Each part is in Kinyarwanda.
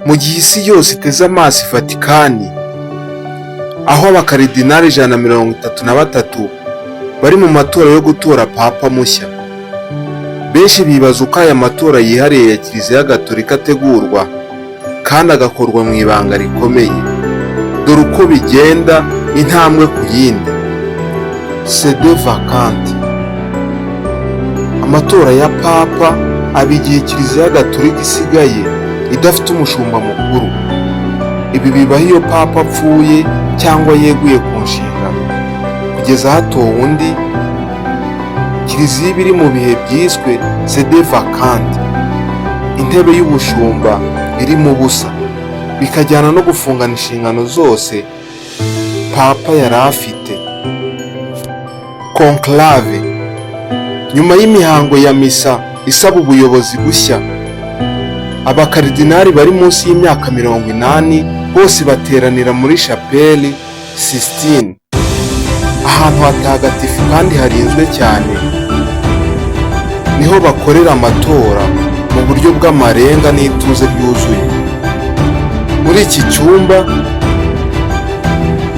Mu gihe isi yose iteze amaso i Vatikani, aho abakaridinali 133 bari mu matora yo gutora papa mushya, benshi bibaza uko aya matora yihariye ya Kiliziya Gatolika ategurwa kandi agakorwa mu ibanga rikomeye. Dore uko bigenda intambwe ku yindi. Sede vacante: amatora ya papa aba igihe Kiliziya Gatolika isigaye idafite umushumba mukuru. Ibi bibaho iyo papa apfuye cyangwa yeguye ku nshingano. Kugeza hatowe undi, kiliziya iba iri mu bihe byiswe sede vacante, intebe y'ubushumba irimo ubusa, bikajyana no gufungana inshingano zose papa yari afite. Conclave: nyuma y'imihango ya misa isaba ubuyobozi bushya, abakaridinali bari munsi y'imyaka 80 bose bateranira muri Chapelle Sistine, ahantu hatagatifu kandi harinzwe cyane. Niho bakorera amatora mu buryo bw'amarenga n'ituze ryuzuye. Muri iki cyumba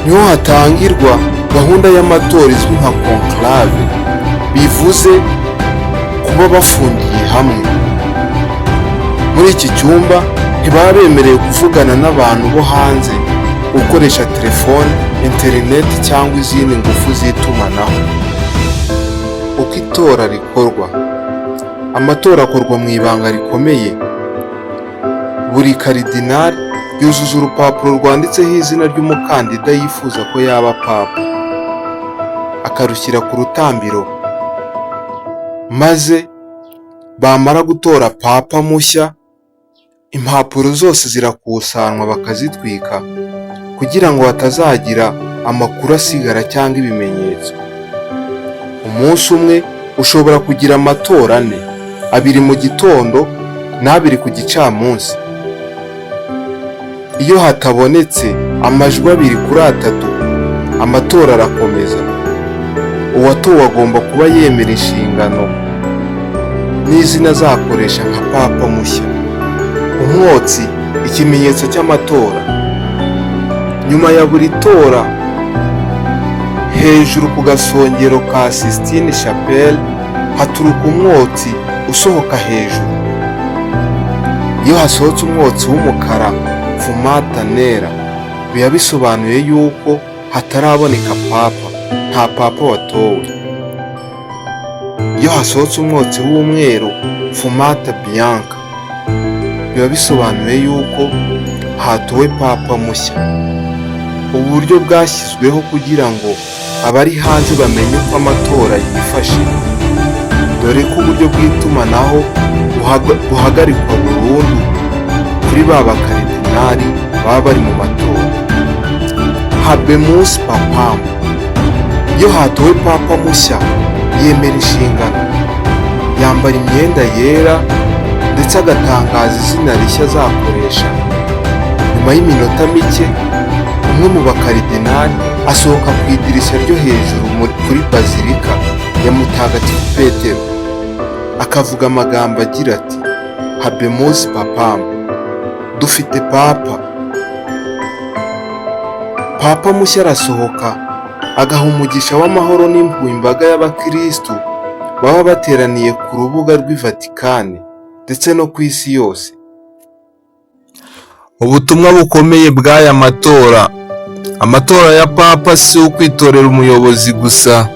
niho hatangirwa gahunda y'amatora izwi nka conclave, bivuze kuba bafungiye hamwe. Muri iki cyumba ntibaba bemerewe kuvugana n'abantu bo hanze, gukoresha telefone, interineti cyangwa izindi ngufu z'itumanaho. Uko itora rikorwa: amatora akorwa mu ibanga rikomeye. Buri karidinali yuzuza urupapuro rwanditseho izina ry'umukandida yifuza ko yaba papa, akarushyira ku rutambiro, maze bamara gutora papa mushya, impapuro zose zirakusanywa bakazitwika kugira ngo hatazagira amakuru asigara cyangwa ibimenyetso. Umunsi umwe ushobora kugira amatora ane, abiri mu gitondo n'abiri ku gicamunsi. Iyo hatabonetse amajwi abiri kuri atatu, amatora arakomeza. Uwatowe agomba kuba yemera inshingano n'izina azakoresha nka papa mushya. Umwotsi, ikimenyetso cy'amatora: nyuma ya buri tora, hejuru ku gasongero ka Sistine Chapel haturuka umwotsi usohoka hejuru. Iyo hasohotse umwotsi w'umukara, fumata nera, biba bisobanuye yuko hataraboneka papa, nta papa watowe. Iyo hasohotse umwotsi w'umweru, fumata bianca, biba bisobanuye yuko hatowe papa mushya. Ubu buryo bwashyizweho kugira ngo abari hanze bamenye uko amatora yifashe, dore ko uburyo bw'itumanaho buhagarikwa burundu kuri ba bakaridinali baba bari mu matora. Habemus Papam: iyo hatowe papa mushya, yemera inshingano, yambara imyenda yera ndetse agatangaza izina rishya azakoresha. Nyuma y'iminota mike, umwe mu bakaridinali asohoka ku idirishya ryo hejuru kuri Bazilika ya Mutagatifu Petero, akavuga amagambo agira ati: "Habemus Papam", dufite papa. Papa mushya arasohoka agaha umugisha w'amahoro n'impuhwe imbaga y'abakirisitu baba bateraniye ku rubuga rw'i Vatikani ndetse no ku isi yose. Ubutumwa bukomeye bw'aya matora: amatora ya papa si ukwitorera umuyobozi gusa,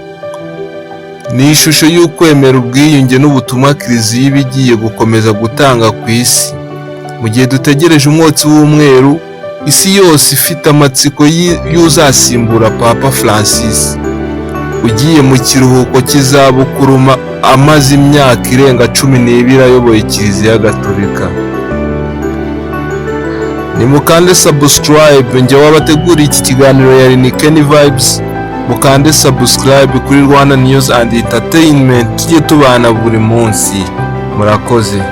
ni ishusho y'ukwemera, ubwiyunge n'ubutumwa kiliziya iba igiye gukomeza gutanga ku isi. Mu gihe dutegereje umwotsi w'umweru, isi yose ifite amatsiko y'uzasimbura Papa Francis ugiye mu kiruhuko cy'izabukuru amaze imyaka irenga 12 ayoboye Kiliziya Gatolika. Nimukande subscribe. Njye wabateguriye iki kiganiro yari ni Kenny Vibes. Mukande subscribe kuri Rwanda News and Entertainment, tujye tubana buri munsi. Murakoze.